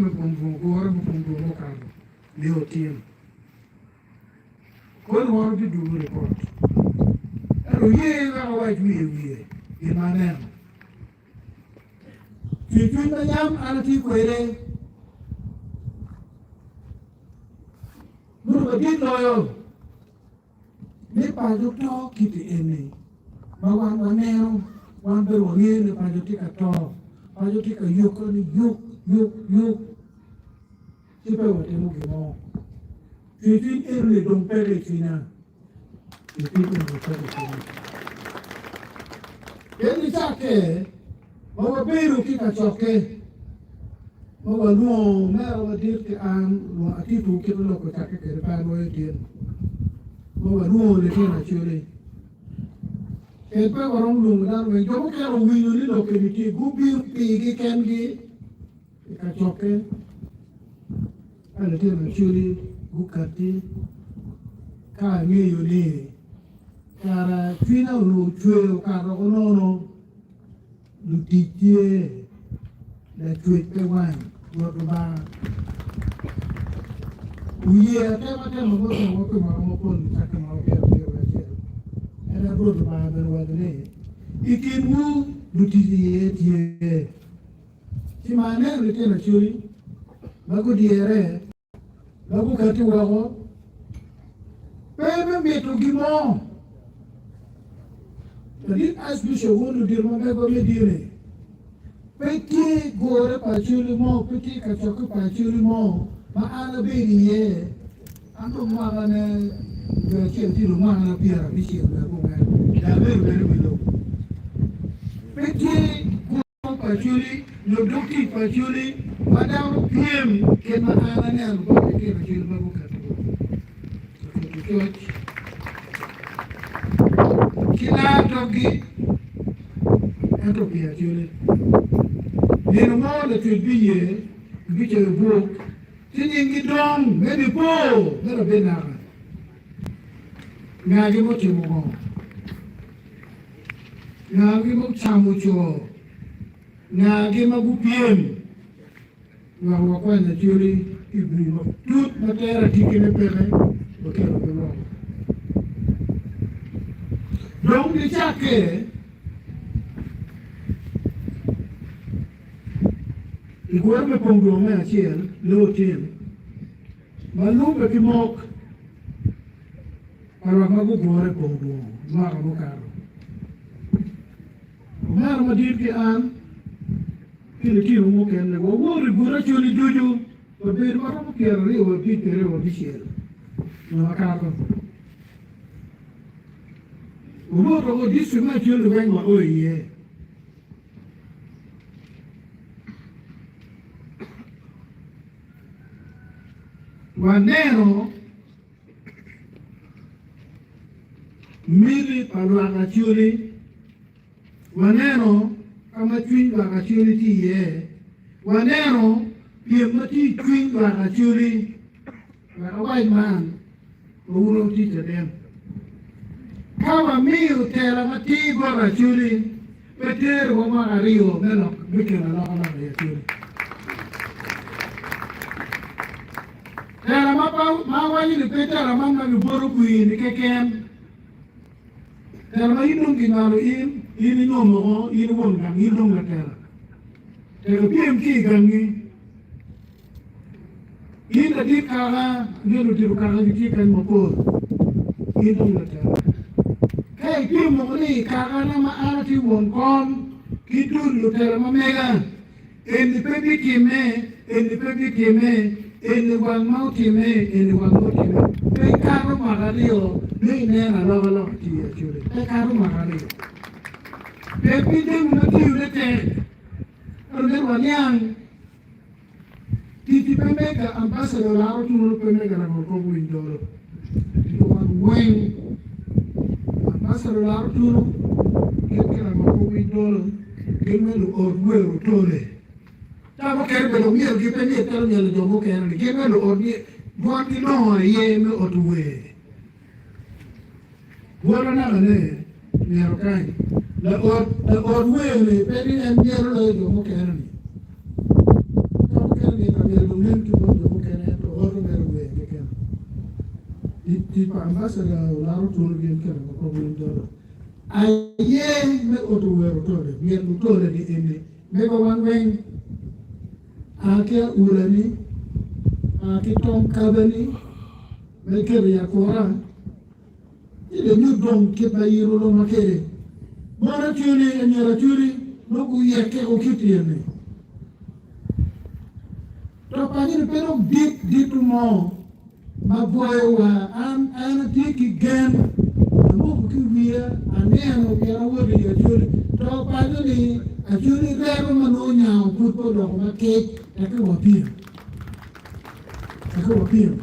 Me pong gure me pong dwong mukato nio tin. Koni wan watye dwogo ripot ento ye wek awac wiye wiye gin ma aneno. Cwercwiny ma yam an atye kwede mutu madit loyo ni paco to kiti eni ma wan waneno, wan bene wangeyo ni paco tye ka to, paco tye ka yukke ni yuk yuk yuk ci pe watimo gin mo. Cwercwiny eni dong peke i cwinya, cwercwiny eni dong peke i cwinya. Pien nicakke ma wabedo ki kacokke ma walwongo omera madit ki an, atito kit ma lok ocakke kwede pe anwoyo tin, ma walwongo litino Acholi. Pien pe waromo lwongo dano weng, jo mukene owinyo ni lok eni tye, gubino pigi kengi i kacokke ka litino Acholi gukatti ka angeyo ni kara cwinya onongo ocwer okato woko nono. Lutic tye, Lacwec pe wang, Rwot Lubanga. Oye atematema mutemo pi mwaka mapol nicakke mwaka 71. En aye Rwot Lubanga bene owaco ni, I kinwu lutic iye tye. Ci ma aneno litino Acholi ma gudyere, ma gukatti woko, pe me mito gin mo. Ladit Archbishop wun ludito ma megwa me dini, pe tye gure pa Acholi mo, pe tye kacokke pa Acholi mo ma an abedo iye. An dong mwakane dwe acel tye dong mwakana pyerabicel wiye abongwen, dok abedo bene i wi lobo. Pe tye gure pa Acholi nyo dog tic pa Acholi ma dano pyem kit ma an aneno bot litino Acholi ma guketo oketo coc ki laa doggi ento pi Acholi. Nino mo Lacwec biye gibicoyo buk ci nyinggi dong me nipo me labinaka. Ngagi mutimo ngo? Ngagi mucamo co? Ngagi ma gupyem wek wakwany Acholi ki i bur matut ma tere atikine peke wakelogi woko? Dong nicakke i gure me pong dwong me acel nio tin ma lubbe ki mok pa lwak ma gugure i pong dwong mwaka mukato. Omera madit ki an ki litino mukene wawoto i but Acholi ducu wabedo ma romo 25 26 nyo makato. Wawoto woko distrik me Acholi weng wao iye. Waneno Miti pa lwak Acholi, Waneno ka ma cwiny lwak Acholi tye iye. Waneno pyem ma tye i cwiny lwak Acholi. Wek awac man, ma wun wutye caden. Ka wamiyo tela matir bot Acholi, pe terowa mwaka aryo me lok me kelo alokaloka i Acholi. Tela ma ma awaco ni pe tela man ma giboto kwir-ni keken. Tela ma in dong ginywalo in, in inyomo woko, in i won gang, in dong latela. Telo pyem ki i gangi. In ladit kaka nyo ludito kaka gitye kany mapol, in dong latela. Ka ipyem woko ni i kakana ma an atye won kom ki dul lutela ma mega, Eni pe bitimme, eni pe bitimme, eni wang ma otimme, eni wang ma otimme. Pe kato mwaka aryo nongo ineno alokaloka tye i Acholi. Pe kato mwaka aryo. Pien piny jami ma tiyone tek. Ento myero waniang ticci pe mega ambassador laro tunu pe mega langolkop winy dolo. Tic wan weng. Ambassador laro tunu gin ki langolkop winy dolo. Gin me luot wer otole. Ka mukene bene omyero gi pe myel calo myelo jo mukene ni gin me luot dwon gi longo aye me oto wer. Wota naka ne myero kany laot laot wer ni pe ni en myelo loyo jo mukene ni. Ka mukene ni ka myelo. Tic pa ambassador Olaro Tunu gin kene ma kong winy dodo aye me oto wero otole myel otole ni eni mego wan weng a ki aula ni a ki tong kaba ni me keto i akura ci de nyut dong kit ma yiro loma kede mon acwili anyira acwili nongo guyeke ko kit eni. To paco-ni pe dok dit dito mo ma bwoyowa. An an atye ki gen, amoko ki wiya, aneno pien awoto i Acholi. To paco-ni, Acholi remo ma nongo onyango pud pe odoko makic tekke wapyem. Tekke wapyem.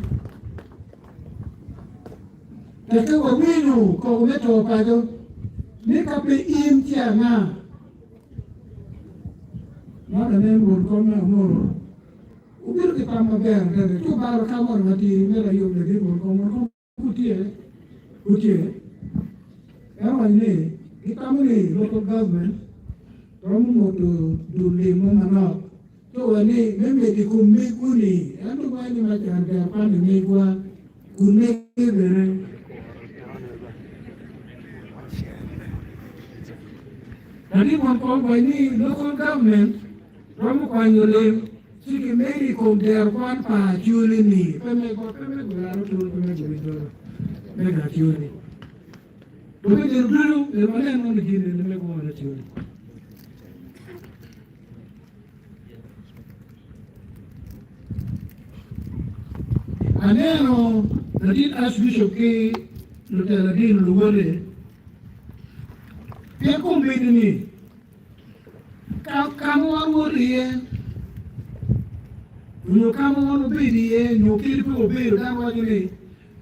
Tekke wawinyo koko me to paco ni ka pe in ci anga? Ma lanen won kom me Amuru obino ki tam maber adada ci obalo ka moni matir me layub ladit won kom. Won kom pud tye? Pud tye. En owaco ni gitamo ni local government romo moto dul lim mo manok ci owaco ni me medo i kom megwu-ni ento waco ni mac ber kwan i megwa kun mege bene. Latin won kom waco ni local government romo kwanyo lim ci ki medo i kom dero kwan pa Acholi ni pe mego pe mego laro tulu pe mego widoro mego Acholi to me dero ducu myero wanen mondo gin eni mego wan Acholi. Aneno ladit Archbishop ki lutela dini luwote Pien kombeddi-ni, ka ma wan woto iye, nyo ka ma wan wabedo iye, nyo kadi pe wabedo, dano waco ni,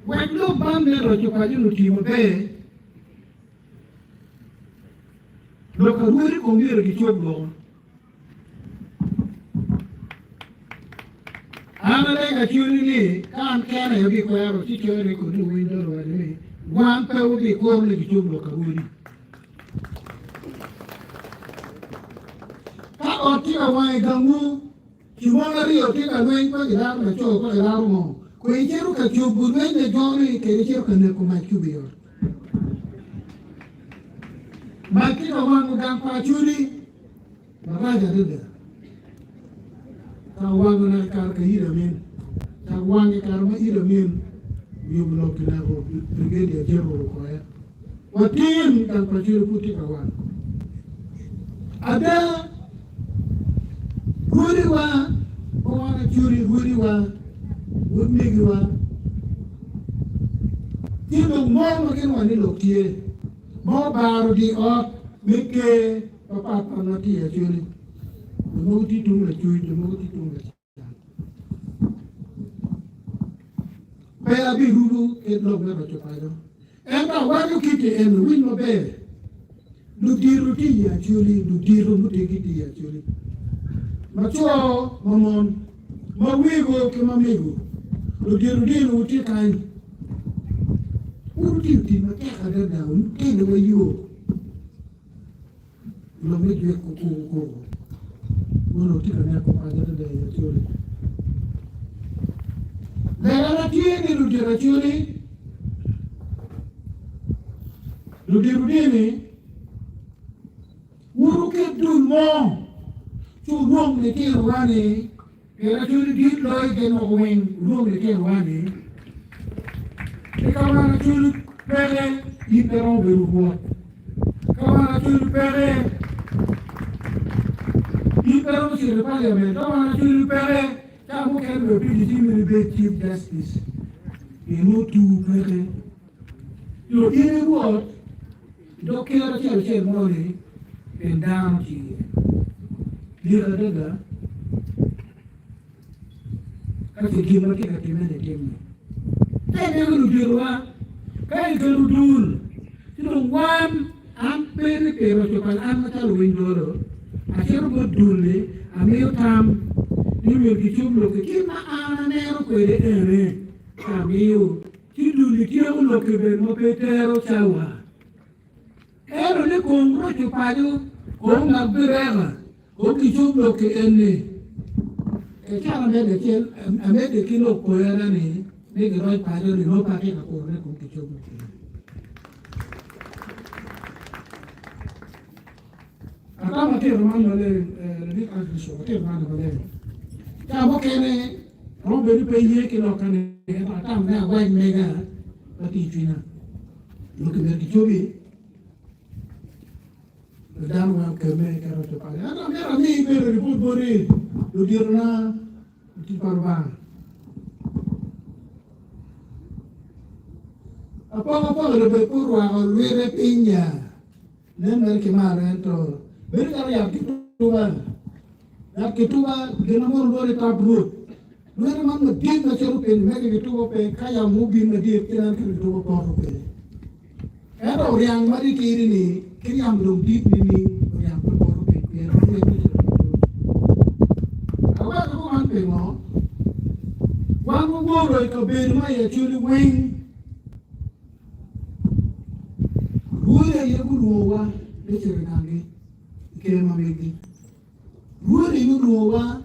'Wek lok man me roco paco-ni oti maber, lok pa rwodi kong myero gicob woko. An alego acwali ni ka an kena aye abikwero, ci coyo rekod ni wuwiny dong owaco ni, Wan pe wabikuro ni gicob lok arwodi. Ka ot tye ka wang i gangwu, ci mon aryo tye ka lweny ka gilaro laco ka gilaro ngo, kwe icito ka cobo lweny me joni kede icito ka neko mac cubo i ot. Mac tye ka wango gang pa Acholi marac adada. Ka wango naka kare ka Idi Amin. Cak wang i kare ma Idi Amin oyubo lok kineko Brigadier General Lukoya. Watin gang pa Acholi pud tye ka wang. Ada, rwodiwa ma wan Acholi, rwodiwa, utmegiwa, Tye lok mo ma gin waco ni lok tye ma obaro dye ot me ker mapat pat ma tye i Acholi. Jo mogo tye tung lacuc, jo mogo tye tung lacam. Pe abirubo kit lok me roco paco, ento awaco kit-ti eno, winy maber, Ludito tye i Acholi, ludito muteggi tye i Acholi, ma co, ma mon, ma wego ki ma mego. Ludito dini wutye kany, wun wutiyo tic matek adada, wutelo wa yo lok me jwiko koko koko, wun wutye ka neko paco adada i Acholi. Legana tye ni ludito Acholi Ludito dini, wun wuket dul mo ci wulwong litinowa ni, pien Acholi dit loyo gin woko weng, wulwong litinowa ni, i ka wan Acholi peke, in pe romo bedo rwot. Ka wan Acholi peke, in pe romo cito i paliament. Ka wan Acholi peke, ca mukene bene pidi ci myero ibed Chief Justice, pien nongo tuwu peke. Jo in i Rwot i dog ker acel acel moni pien dano tye iye. Lik adada ka ce gin ma tye ka timme-ni timme. Ka ineno luditowa ka giketo dul ci dong wan an pe ni pi roco pa an macalo owiny dolo acito bot dul-li amiyo tam ni myero gicob lok-ki kit ma an aneno kwede ene ka amiyo Ci dul-li tyeko lok-ki bene ma pe tero cawa. Ento ni kong roco paco, kong mak bireka, kong kicob lok-ki eni. Ecako amedde ki lok poyana ni. ni giroc paco ni nongo pe atye ka kurone kun kicobo. Atamo atito man maleng, ladit Archbishop, atito man maleng. Ca mukene romo bedo ni pe iye ki lokka ni ento atamo ni awac mega ma tye i cwinya. Lok myero kicobi. Dano weng okemme ki roco paco. Ento amito ami bedo ripot boti luditona lutic pa Lubanga. Apokapoka dong bed pe orwako lwite piny ya. Nen mere ki malo ento bedo calo yat kituba. Yat kituba gin ma mono lwongo ni tap root. Lwite man madit ma cito piny mege kituba pe ka yamo obin madit ci nen kit kituba poto kwede. Ento oryang ma titidi-ni ki ryamo dong dit nining? Oryang pe poto piny pien pwony me cito piny. Awaco kuman pingo? Wan wawoto i kabedo ma i Acholi weng. Rwodi aye gulwongowa me cito i ganggi i ker ma meggi. Rwodi aye olwongowa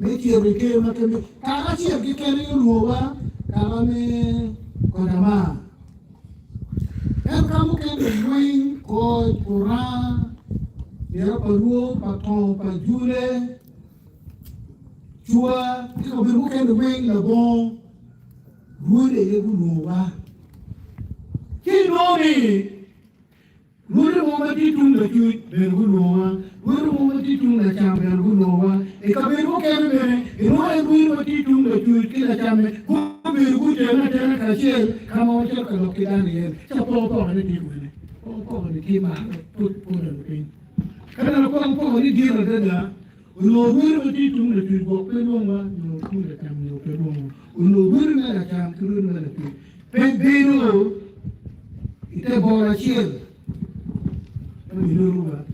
me cito i ker ma keme. Kaka acel keken aye olwongowa, kaka me Kodamar. Ento ka mukene weng, koc, oranga, myero pa lwor, pa tongo, pa jule, cwa, ki kabedo mukene weng labongo rwodi aye gulwongowa. Ci inongo ni Rwodi mo ma tye tung lacuc bene gulwongowa, rwodi mo ma tye tung lacam bene gulwongowa. I kabedo mukene bene, inongo en rwodi ma tye tung lacuc ki lacamme gubedo gutene atena kacel ka ma wacito ka lok ki dano iye-ni. Ci apokapoka-ne tye kwene? Apokapoka-ni tye malo pud pwodone piny. Ka dong apokapoka-ni dit adada, onongo rwodi ma tye tung lacuc gwok pe lwongwa nyo tung lacam nyo pe lwongwa. Onongo rwodi me lacam ki rwodi me lacuc Pe bedo i te boro acel me wiloruwa,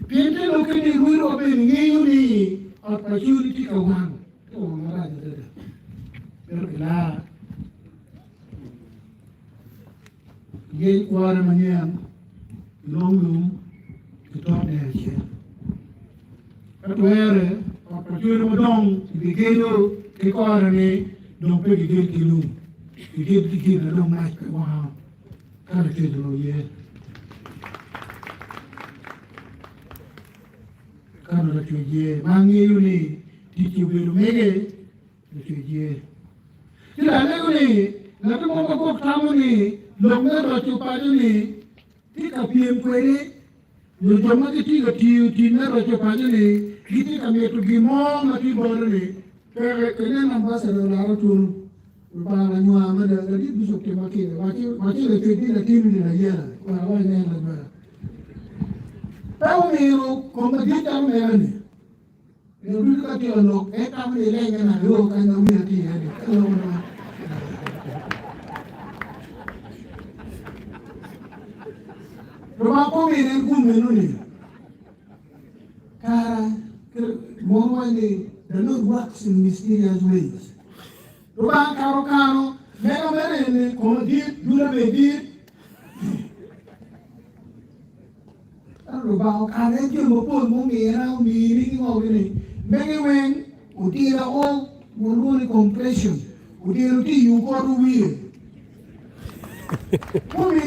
pien te lokke ni rwedowa bene ngeyo ni ot pa Codi tye ka wang, tye ka wang marac adada. Mito kilar, kiyeny kwore manyen, kilong lum, kitot ne acel. Ka twere, ot pa cwero ma dong kibigedo ki kore-ni dong pe kiged ki lum, kiged ki gin ma dong mac pe wango ka lacwec onongo ye. Ka onongo lacwec ye, ma angeyo ni ticci obedo mege, lacwec ye. Ci dong alego ni ngat mo ma gwok tamo ni lok me roco paco-ni tye ka pyem kwede Nyo jo ma gitye ka tiyo tic me roco paco-ni gitye ka mito gin mo ma tye bote-ni peke. Inen ambassador Lara Tunu, Lubanga lanywar mada, ladit bicop tima kica, wacci lacwec ni latinni layela, wek awac ni en lanywar. Pe omiro kom madit calo mega-ni. Nino ducu ka tye ka lok, en tamo ni elenye naka yo kany ma wiya tye iye-ni. Ka loko nongo. Lubanga pe omine en gum meno ni, Kara, mono waco ni, The Lord works in mysterious ways. Lubanga kara okano mega mere eni kome dit, dule bene dit. Ento Lubanga okano en jami mapol mumina, omini ki ngo gini. Mege weng otira o walwongo ni compression. Otira tye i opoto wiye. Mumi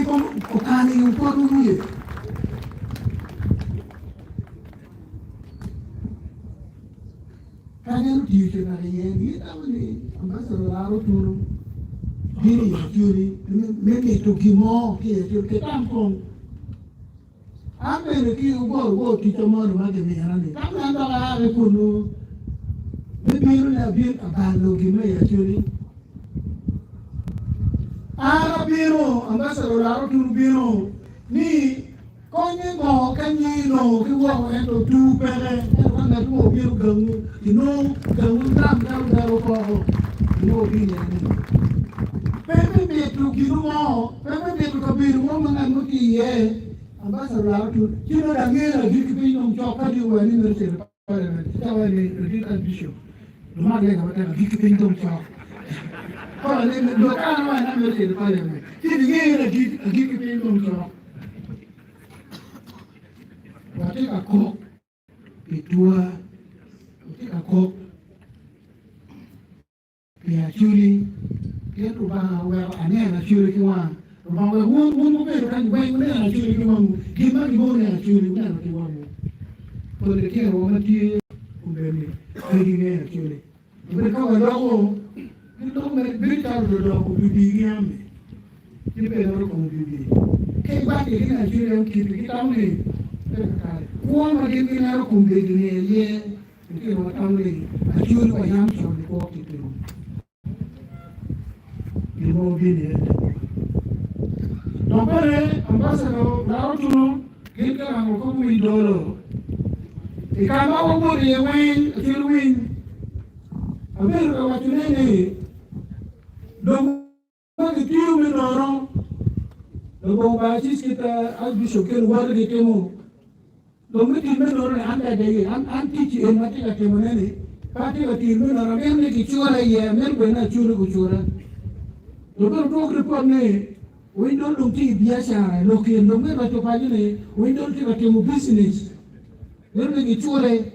okano i opoto wiye. Ka en otiyo cunaka iye, ni itamo ni ambassador laro tunu bino i Acholi me mito gin mo ki i Acholi. Kitam kong. An bene ki wuboro wor ticca moni ma gimina-ni, tam ni an dok aa ki kunnu me bino ni abin ka balo gin me i Acholi. An abino, ambassador Olaro Tunu bino ni Konye ngo ka nyingi nongo ki woko ento tur peke? Ento ka ngat mo obino gangu, inongo gangu tam calo dero koko, inongo obino iye ni pe me mito gino mo, pe me mito kabedo mo ma ngat mo tye iye. Ambassador olaro tur, ci nongo dong angeyo ni agikki piny dong cok ka tye wa ni mito cito i parliament, ci awaco ni ladit Archbishop, lumak lega matek agikki piny dong cok. Koro ni lok an awaco ni amito cito i parliament, ci ingeyo ni agikki piny dong cok. Watye ka kok pi tuwa, watye ka kok pi Acholi. Pien Lubanga oweko aneno Acholi ki wanga. Lubanga oweko wun, wun wubedo kany weng wuneno Acholi ki wangwu. Gin ma gimoko neno Acholi, wuneno ki wangwu. Pol litinowa ma tye kombeddi pe gingeyo Acholi. Obedo ka waloko, giloko mere bedo calo ludoko obibi yam-mi, ci pe loro kom obibi. Ka iwaco ki ni Acholi en kiti, gitamo ni pe kakare. Kwo ma gin gineno kombeddi-ni aye litinowa tamo ni Acholi wa yam con nikwo kit meno. Gin ma wabino iye ni. Dok bene ambassador laro tunu gin ka rango kop winy dolo i ka ma wawoto iye weng acel winy. Abedo ka wacone ni lok ma gitiyo me nono labongo Baptist kit Archbishop ki luwote gitimo Dong me tic me nono ni an pe adegi, an an tic en ma atye ka timo ne ni pe atye ka tiyo me nono, amito ni gicula iye, amito bene ni aculi gucula. Dong bene odwok ripot ni winy dol dong tye i biacara, lok kin dong me roco paco ni winy dol tye ka timo business, mito ni gicule.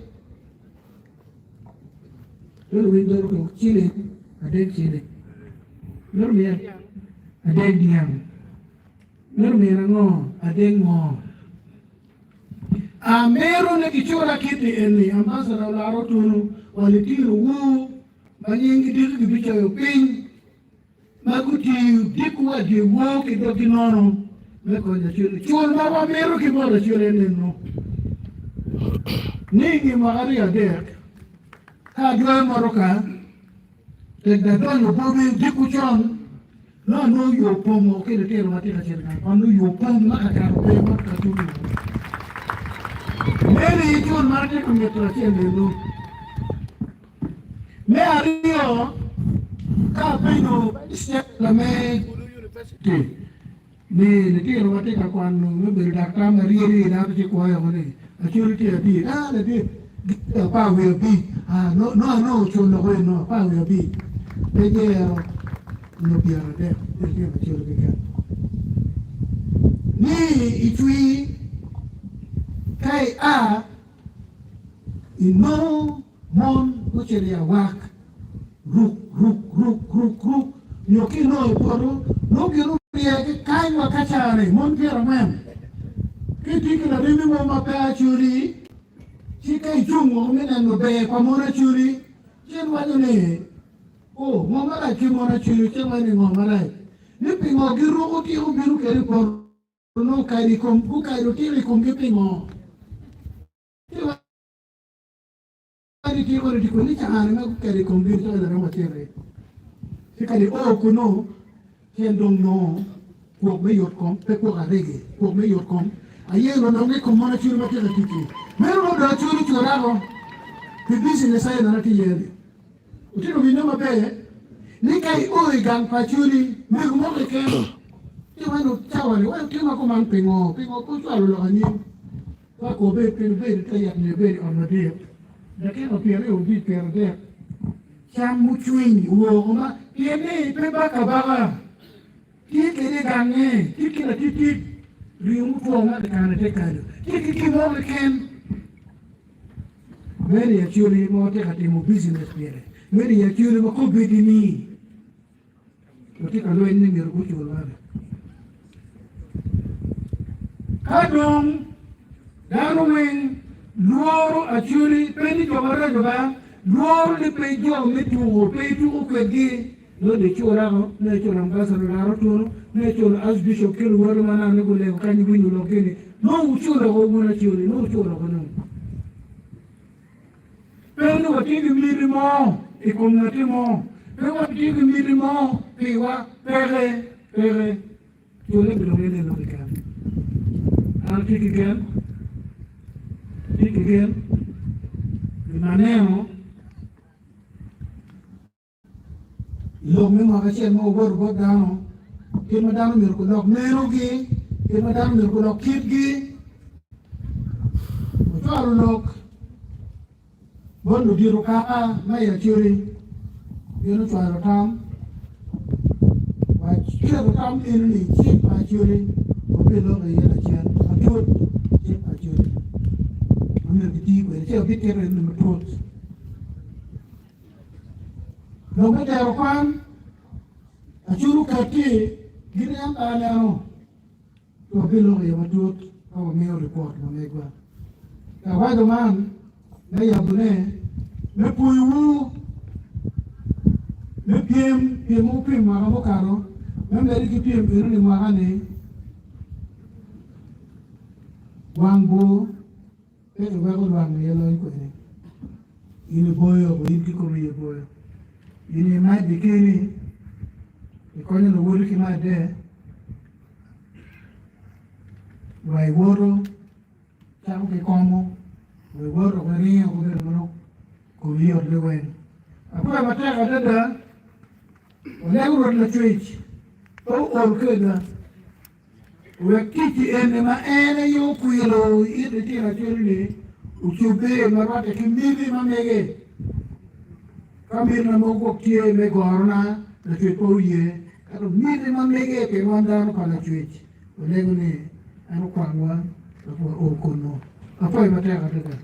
Mito winy dol dong ciling adek ciling, mito miya adek dyang. Meno myero ango? Adek ngo? Amito ni gicula kit ni eni, Ambassador Olaro Otunu wa litino wu ma nying gi diki gibicoyo piny ma gutiyo diko wa dye wor ki dog gi nono me konyo acel. Cul ma wamito ki bot acel en eno ni inge mwaka aryo adek ka adwoyo motoka Tek da donyo bobe odiko con, nongo anongo yo pongo ki litino ma tye ka cito gang kwan, nongo yo pong ma ka kato pe ma ka tuko. Meno aye cul ma atye ka mito acel eno. Me aryo, ka apenyo vice-chancellor me Gulu University ni litino ma tye ka kwano me bedo daktar ma ryeri dano tye kwoyo woko ni Acholi tye adi? Ah ladit gitye 15. Ah nongo anongo cul loko eno 15 pe jero nyo 30 pi litino Acholi keken. Ni icwir ka ia inongo mon gucito i awak ruk ruk ruk ruk ruk nyo ki inongo i poto nongo gin orye ki kany wa ka cani mon 40 ki itye ki laremi mo ma pe acoli ci ka icung woko me neno ber pa mon acoli ci en waco ni o ngo marac ki mon acoli ci en waco ni ngo marac ni pingo giruko tiko bino kede i poto nongo okado i kom gukado tiko i komgi pingo ci Kadi tye kodi tye kodi cakane ma guketo i kom gin calo larem acel-li, ci kadi o kunnu, ci en dong nongo kwok me yot kom, pe kwok aregi, kwok me yot kom aye onongo i kom mon acwiny ma tye ka tic-ci. Meno dong dong acwiny ocurako pi business aye nongo atye iye-ni. Wutye ka winyo maber ni ka io i gang pa acwiny, mego mo keken ci weno cawa-ni, weno timo kuman pingo? Pingo pe wucwalo lok anyim? Ka kobed piny obed i te yat nyo ibed i ot madit, dakika 25 30, cam mucwiny woko ma pien ni pe ba kabaka tye kede i gange, tye ki latitit ringo mutwo ma kikano i te kado, tye ki gin mo keken. Meno i Acholi ma watye ka timo business pire, meno i Acholi ma kobedi ni Watye ka lweny ni myero gucul bene. Ka dong dano weng lworo Acholi, pe ni jo maraco ba, lworo ni pe jo me tuko, pe ituko kwedgi, nongo icula ko, nongo iculo ambassador laro tunu, nongo iculo archbishop ki luwote ma nano ni gulego kany iwinyo lokgi ni, nongo wuculo ko wun Acholi, nongo wuculo ko nongo. Pe ni watye ki miti mo i kom ngatti mo, pe watye ki miti mo piwa, peke, peke. Culle bidong ineno keken. An atye ki gen, atye ki gen, gin ma aneno. I lok me mwaka acel ma wuwoto bot dano, kit ma dano myero gulok nenogi, kit ma dano myero gulok kitgi, wucwalo lok bot ludito kaka ma i Acholi, gin ocwalo tam, waketo tam eno-ni i cik pa Acholi, wabiloko iye lacen matut, cik pa Acholi ma myero giti kwede, ci wabitito eno-ni matut. Lok me tero kwan. Acuru okatti gin en pe aneno. Wabiloko iye matut ka wamiyo ripot ma megwa. Awaco man me yabone me pwoyowu me pyem pyem ma wupyem mwaka mukato me medde ki pyem enoni mwaka-ni wang bur pe kiweko lwang aye loyo kwede. In iboyo wa in kikomi aye iboyo. In imadde keni ikonyo luwoti ki madde. Wa iwoto cako ki komo, wa iwoto dok iringo woko bedo ma nongo komi yot liweng. Akwer matek adada, walego Rwot Lacwec pe ool kwedwa, wek ticci eni ma en aye okwilo i it litino acel-li ocobbe ma rwatte ki miti ma mege. Ka mitina mogo gwok tye me gorona, Lacwec pe oye. Ento miti ma mege pi wan dano pa Lacwec olego ni en okwangwa wek wao kunnu. Apwoyo matek adada.